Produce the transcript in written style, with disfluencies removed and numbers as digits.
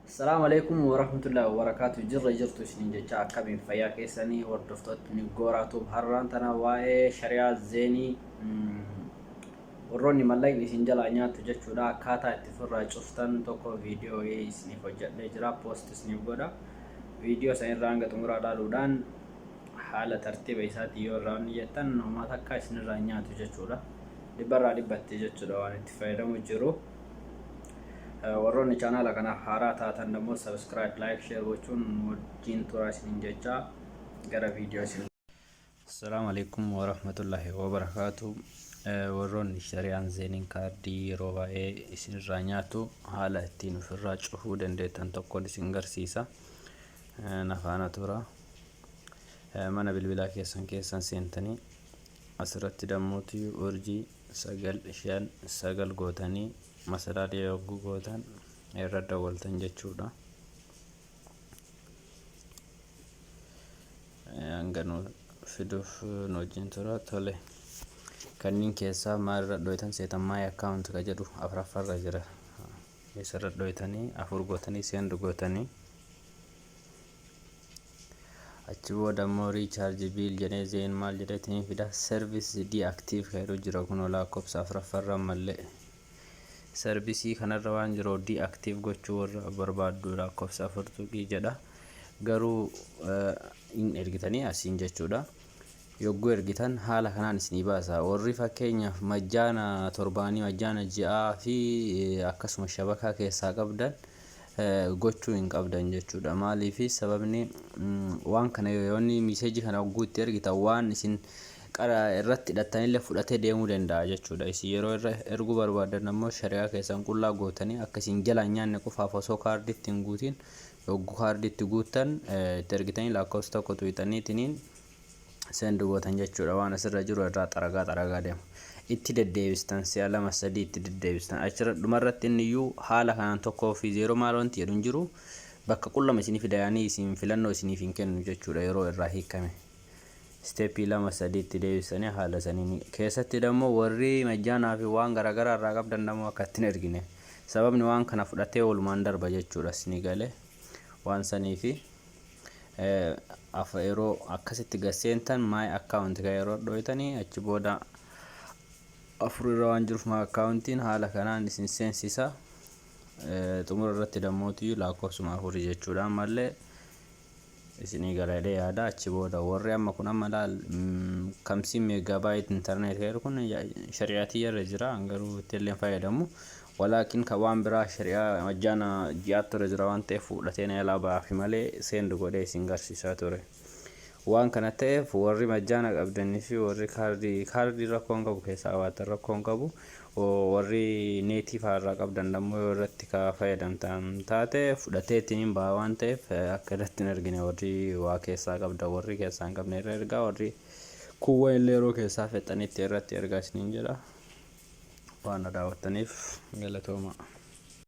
Assalaamu alaikum warahmatullahi wabarakaatu. Jirra jirtu isiniin jecha, akkamiin fayyaa keessanii, hordoftootni Gooraa Tube? Har'aan tana waa'ee shari'aa Zeenii, warroonni mallaqni isin jalaa nyaattu jechuudha, akkaataa itti ofirraa cuftan tokko viidiyoo isiniif hojjedhee jira, post isiniif godha. Viidiyoo san irraa hanga xumuraa ilaaluudhaan haala tartiiba isaatiin yoo irraa inni jettan, homaa takka isinirraa hin nyaatu jechuudha, dhibbarraa dhibbatti jechuudha waan itti fayyadamu jiru. Warroonni chaanaala kanaaf haaraa taatan immoo subscribe, like, share gochuun wajjin turaa isiniin jecha gara viidiyoo isin. Assalaamu alaikum warahmatullahi wabarakaatu. Warroonni shari'aan Zeeniin kaardii yeroo baay'ee isinirraa nyaatu, haala ittiin ofirraa cufuu dandeettan tokkoon isin garsiisa. Na faana tura. Mana bilbilaa keessan keessan seentanii, asirratti dammooti *959 gootanii, masalaalee yogguu gootan irra dawwaltan jechuudha. Hanga nu fiduuf nu wajjin tura. Tole, kanneen keessaa maal irra dhoytan seetan? My account ka jedhu afuraffarra jira. Isarra dhoytanii afur gootanii send gootanii, achi booda immoo recharge bill jedhee Zain maal jedheetiin fida. Service deactive ka jedhu jira kunoo lakkoofsa afuraffarra. Ammallee serviceii kanarra waan jiru deactive gochuu warra barbaaddu lakkoofsa afur tuqii jedha. Garuu hin ergitanii asiin jechuudha. Yogguu ergitan haala kanaan isinii baasa. Warri fakkeenyaaf majjaana torbaanii, majjaana ji'aa fi akkasuma shabakaa keessaa qabdan gochuu hin qabdan jechuudha. Maaliif? Sababni waan kana yoonni messageii kana yogguu itti ergitan, waan isin qara irratti hidhattanillee fudhatee deemuu danda'a jechuudha. Isin yeroo irra erguu barbaadan ammoo shari'aa keessan qullaa gootanii, akka isin jalaan nyaanne qofaaf osoo kaardiitti hin guutiin, yogguu kaardiitti guuttan itti ergitanii lakkoofsa tokko tuqxaniitiniin send gootan jechuudha. Waan asirra jiru irraa xaragaa xaragaa deema. Itti deddeebistan, si'a lama sadii itti deddeebistan. Achirra dhumarratti inni iyyuu haala kanaan tokkoo fi zeeroo maal wanti jedhu hin jiru. Bakka qullama isinii fida, yaanii isin filannoo isiniif hin kennu jechuudha yeroo irraa hiikame. Stepii lama sadii itti deebisanii haala saniin keessatti dammoo warri majjaanaa fi waan garaagaraa irraa qabdan dammoo akka ittiin ergine. Sababni waan kana fudhatee oolumaan darba jechuudha, isinii galee waan saniifi. Yeroo akkasitti gad seentan, my account kan yeroo dhoytanii, achi booda afur irra waan jiruuf my accountiin haala kanaan isin seensisa. Xumura irratti dammootiyyuu lakkoofsuma afurii jechuudha. Ammallee isinii galadhee yaada. Achi booda warri amma kun amma laal kamsiin megabyte internet jedhu kun shari'aatii irra jira, garuu itti illee fayyadamu. Walaakin kan waan biraa shari'aa majjaana ji'aatti irra jira waan ta'eef fudhatee na jalaa ba'aafi malee send godhee isin garsiisaa ture. Waan kana ta'eef warri majjaana qabdanii fi warri kaardii rakkoo hin qabu, keessaa qabaatan rakkoo hin qabu. Warri neetii fa'aa irraa qabdan ammoo yoo irratti ka fayyadamtan taate fudhatee ittiin hin ba'a waan ta'eef akka irratti hin argine. Warri waa keessaa qabdan, warri keessaa hin qabne irra ergaa, warri kuuwwan illee yeroo keessaa fexxanitti irratti ergaa isiniin jedha. Waan na daawwattaniif galatooma.